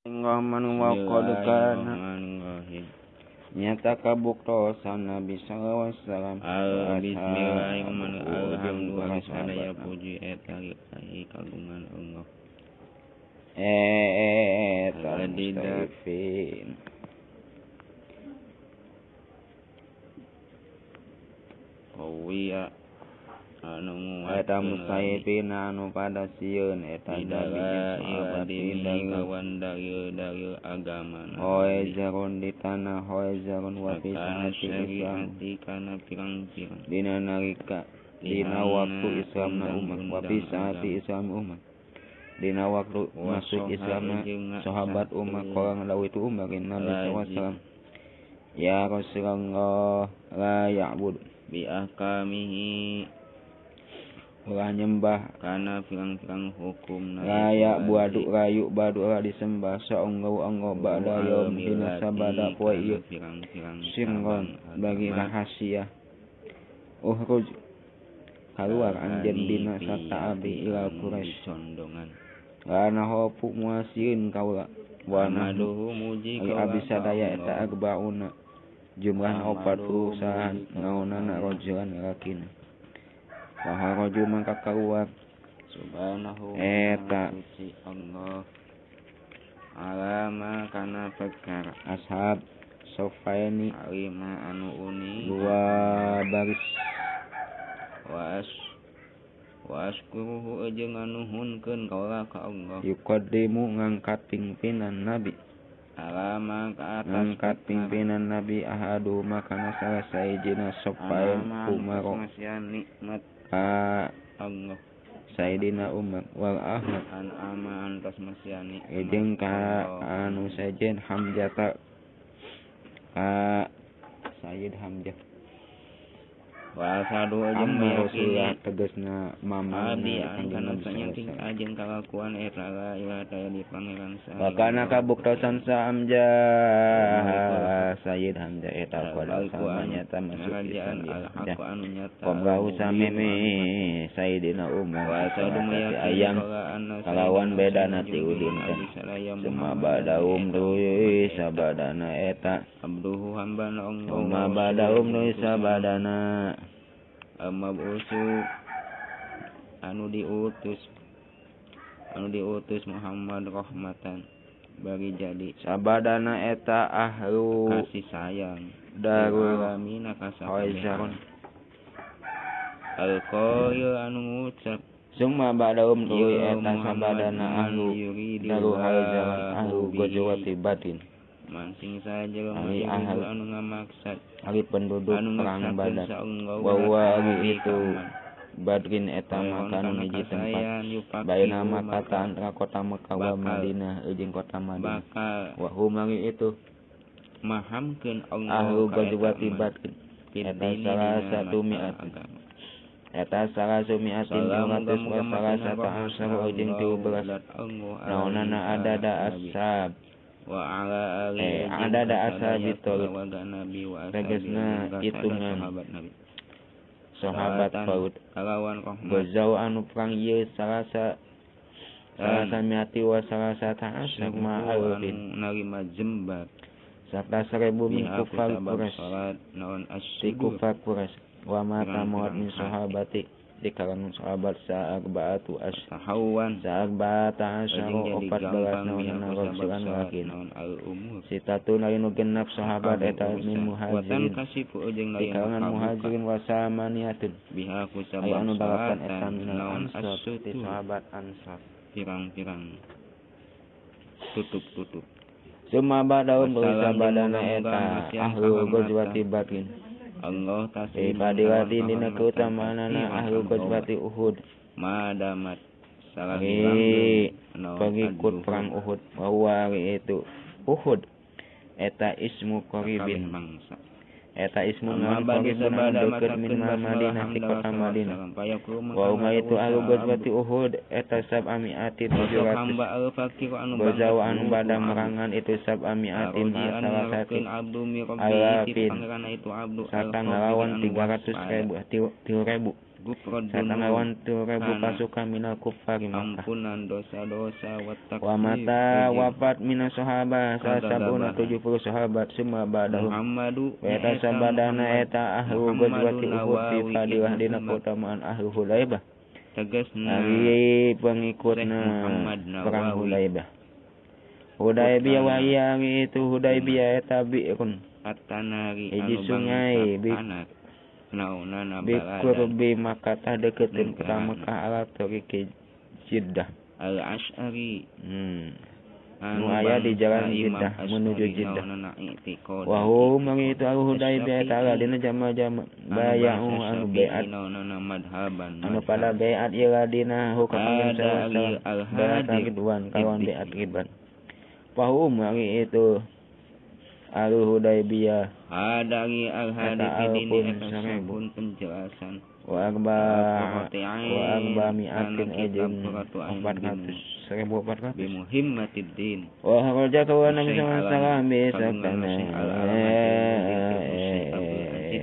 Rahman wa qad kana nyata kabuktosan Nabi sallallahu alaihi wasallam. Bismillahirrahmanirrahim. Sadaya puji eta lillahi kagungan Allah. Eta musta'ifin qawiya anu nguat eta musta'ifin anu pada sieun eta nabi sahabat kawan dalil-dalil agama hoezarun di tanah hoezarun wa fi saati Islam kana pirang-pirang dina nalika dina waktu Islamna umat wa fi saati Islam umat dina waktu masuk Islamna sahabat umat korang law itu umat Nabi sallallahu alaihi wasallam ya Rasulullah la ya'bud bi ahkamihi ulah nyembah kana pirang-pirang hukum raya buadu rayu badu ulah disembah saunggo-onggo ba'da yaum dina sabada poe ieu sirron bagi rahasia uhruj kaluar anjeun dina sarta abdi ila Quraisy condongan kana hopu muasieun kaula wa nahduhu muji kaula abdi sadaya eta arbauna jumlah 40 sahan naonana rajulan lalakina Faharaju mangka keluar subhanahu eta suci Allah alama kana perkara ashab sofaini alima anu uni dua baris waskuruhu jeung nganuhunkeun kaula ka Allah yuqaddimu ngangkat pimpinan nabi alama ka atas ngangkat pimpinan nabi ahadu makana salah saijina sofain Umar nikmat ka Allah Sayyidina Umar wal Ahmad an ama antos masiani jeung ka anu sejen Hamzah ka Sayyid Hamzah wa sadu jeung Rasulullah tegasna mamana kanjeng Nabi tingkah jeung kalakuan eta la ilaha illa di pangeran saha wa kana kabuktosan sa Hamzah Sayyid Hamzah eta kudu sama nyata masuk Islam anu nyata qomlahu samimi Sayyidina Umar wa sadu ayam kalawan bedana ti udin teh summa badaum deui sabadana eta abduhu hambana Allah summa badaum deui sabadana mabusu anu diutus Muhammad rahmatan bagi jadi sabadana eta ahlu kasih sayang darul alamina hoizarun alqail anu ngucap summa ba'daum deui eta sabadana ahlu darul hoizarun ahlu gojowati batin mansing saja ahlu anu ngamaksad ari penduduk perang Badar wa itu Badrin eta maka nu hiji tempat baina Makkah antara kota Mekah wa Madinah jeung kota Madinah wa hum itu mahamkeun Allah ahlu gazwati Badrin eta salah satu mi'at eta salah sumiatin 200 wa salah satu asar jeung 13 naonana adada ashab wa ala alihi ada ashabi Talut tegasna hitungan sahabat Talut kalawan rahmat gozau anu perang ieu salasa miati wa salasata asar ma alfin narima jembat sarta 1000 min kufar Quraisy si kufar Quraisy wa mata maut min sahabati di kalangan sahabat sa'arba'atu ashawan sa'arba'ata asyaru 14 naonana rajulan lalakina sitatun ari nu genep sahabat eta min muhajirin di kalangan muhajirin wa samaniatun biha aya anu dalapan eta minal ansar ti sahabat ansar pirang-pirang tutup-tutup summa ba'daum sabadana eta ahlu gazwati Badrin Allah taslim fadilati dina keutamaanana ahlu gazwati Uhud madamat salah pengikut perang Uhud wa itu Uhud eta ismu qaribin eta ismu ngaran qaribun anu deukeut min Madinah ti kota Madinah wa itu ahlu gazwati Uhud eta sab'ami'ati 700 gozaw anu bada merangan itu sab'ami'atin salasati alafin sarta ngalawan 300.000 3.000 Satangah ribu pasukan minal kufari Makkah. Ampunan dosa-dosa wa takfir. Wa mata wafat minas sahabat sabuna 70 sahabat summa ba'dahum. Muhammadu eta sabadana eta ahlu ghazwati Uhud fi fadilah dina keutamaan ahlu Hudaibah. Tegasna ari pengikutna perang Hudaibah. Hudaibiyah wa itu Hudaibiyah eta bi'run atanari hiji sungai naonana biqurbi Makkah deketin kota Makkah ala tariqi Jeddah al-Asy'ari nu aya di jalan Jeddah menuju Jeddah. Wa hum itu al-Hudaibiyah ta'ala dina jama-jama baya'u anu bai'at anu pada bai'at ieu ladina hukum bai'at ridwan kawan bai'at ridwan. Wa hum itu al-Hudaibiyah hadari al-hadi dini eta sabun penjelasan wa arba mi'atin ejin 400 1400 bi muhimmatid din wa kharaja kawan Nabi sallallahu alaihi wasallam bi sakana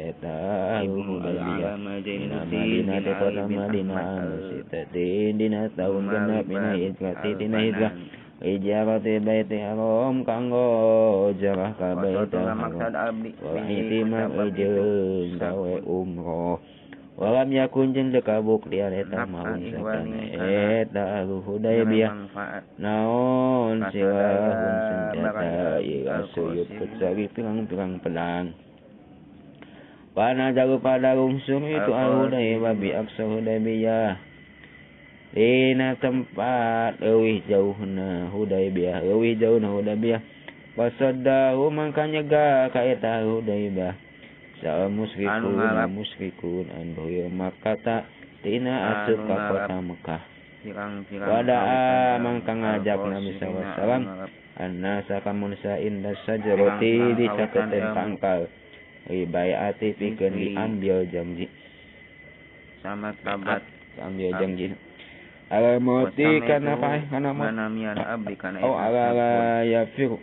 eta al-Hudaibiyah Madinah di kota Madinah sitatin dina tahun genep dina hijrah dina hijrah ijarati baiti haram kanggo jarah ka baitul haram wa itimam jeung gawe umroh walam yakun jeung teu kabuktian eta maun sakana eta Hudaibiyah naon silahun senjata ieu asuyub kecuali pirang-pirang pedang. Panajalu pada lungsur itu al-Hudaibiyah bi aqsa Hudaibiyah dina tempat leuwih jauhna Hudaibiyah leuwih jauhna Hudaibiyah pasaddahu mangka nyegah ka eta Hudaibiyah sa musyrikun musyrikun anu Makkah tina asup ka kota Mekah wadaa mangka ngajak Nabi sallallahu alaihi wasallam annasa ka manusia inda sajarati di caketeun tangkal ribaiati pikeun diambil janji sama tabat ambil janji ala mati kana paeh kana manamian abdi kana oh ala yafir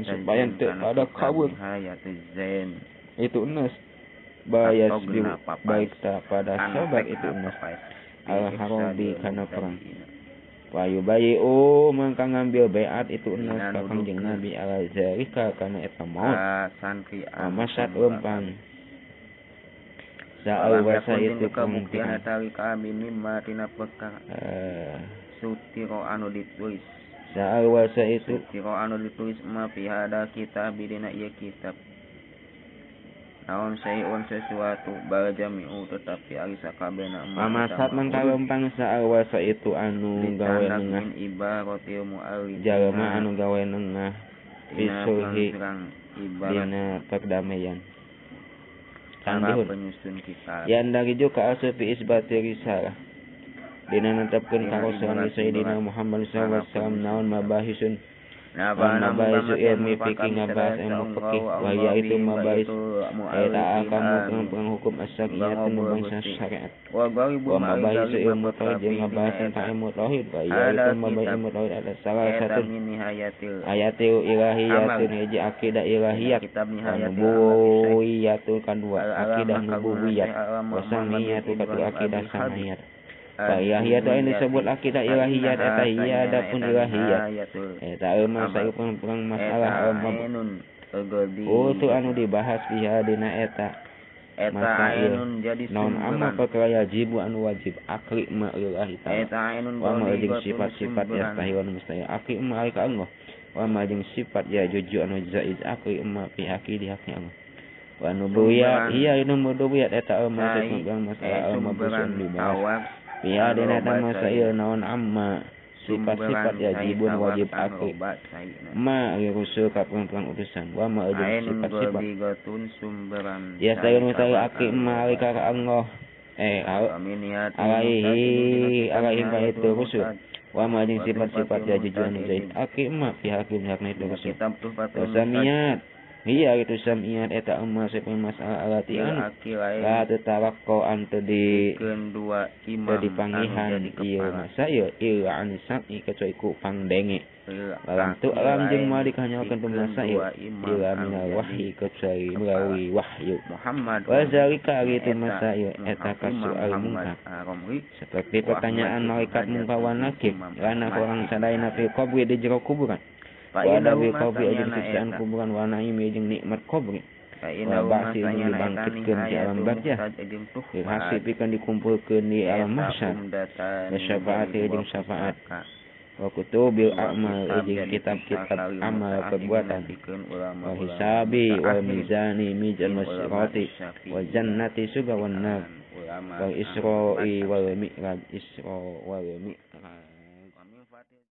supaya teu pada kabur zain itu enas bayas baik tak pada sabar itu enas al harabi kana perang wayu bayu mangka ngambil baiat itu enas ka Kangjeng Nabi ala zalika kana eta maut santri amasat lempang Sa'al wasa itu kabuktian eta ka abi mimma tina perkara sutiro anu ditulis Sa'al wasa itu sutiro anu ditulis ma fi hada kitab dina ieu kitab naon sayun sesuatu bal jami'u tetapi ari sakabehna amasat mangka lempang sa'al wasa itu anu gawe nengah ibaratil mu'allif jalma anu gawe nengah bisulhi dina perdamaian para penyusun kitab yang dari juga asup fi isbati risalah dina netepkeun ka Rasul Sayyidina Muhammad sallallahu alaihi wasallam naon mabahisun mabahisu ilmi fikih ngabahas ilmu fikih wa yaitu mabahis eta akamu perang hukum as-syariat nu bangsa syariat wa mabahisu ilmu tauhid jeung ngabahas tentang ilmu tauhid wa yaitu mabahis ilmu tauhid ada salah satu ayatil ilahiyatin hiji akidah ilahiyat nubuwiyatul kadua akidah nubuwiyat wa samiyatu kadua akidah samiyat. Ilahiyat ini disebut akidah ilahiyat eta iya adapun ilahiyat eta mah saeupeung perang masalah itu anu dibahas biha dina eta masail naon amma perkara yajibu anu wajib akli ma lillahi ta'ala wa ma jeung sifat-sifat yastahi wa mustahil akli ma ka Allah wa ma jeung sifat ya juju anu jaiz akli ma fi haqi di haknya Allah wa nubuwiyat iya inu nubuwiyat eta mah saeupeung masalah mabusun dibahas ya dina eta masail naon amma sifat-sifat yajibun wajib akli ma rusul ka perang utusan wa ma jeung sifat-sifat ya sayun mustahil akli ma alika ka Allah alaihi alaihim ka itu rusul wa ma jeung sifat-sifat yajibun anu zaid akli ma fi hakim hakna itu rusul wa samiyat iya itu samiyat eta amma saeupeung masalah alati anu la tatawaqqo antu di dua imam dipangihan ieu masail ieu an sam'i kecuali ku pangdenge Walam tu alam jeung moal dikanyahokeun tu masail ila minal wahyi kecuali melalui wahyu. Muhammad Wa zalika ari itu eta masail eta Imam kasual Muhammad munkar Ar-Ramli seperti wa pertanyaan Ahmad ibn malaikat Hajar munkar wan jeung nakir Imam lana Ahmad urang ibn sadayana Hajar fi qabri di jero kuburan fa wa innahu adabi ma qabri jeung sanyana siksaan eta kuburan wa naimi jeung nikmat qabri fa wa innahu ma ba'si jeung sanyana eta dibangkitkeun di alam nihayatu barzah muhtaj jeung lil hasi tuhfat pikeun dikumpulkeun di alam eta mahsyar umdatan wa jadi syafaati dua jeung syafaat pustaka wa kutubil dua a'mal kitab jeung jadi kitab-kitab pusaka lil amal mutaakhirin perbuatan pikeun wa ulama-ulama hisabi wal mutaakhirin mizani mizan min was ulama sirati wa syafi'iyah jannati di surga wan nar kalangan ulama wal anu isra'i mazhab wal Syafi'i. mi'raj isra wal mi'raj.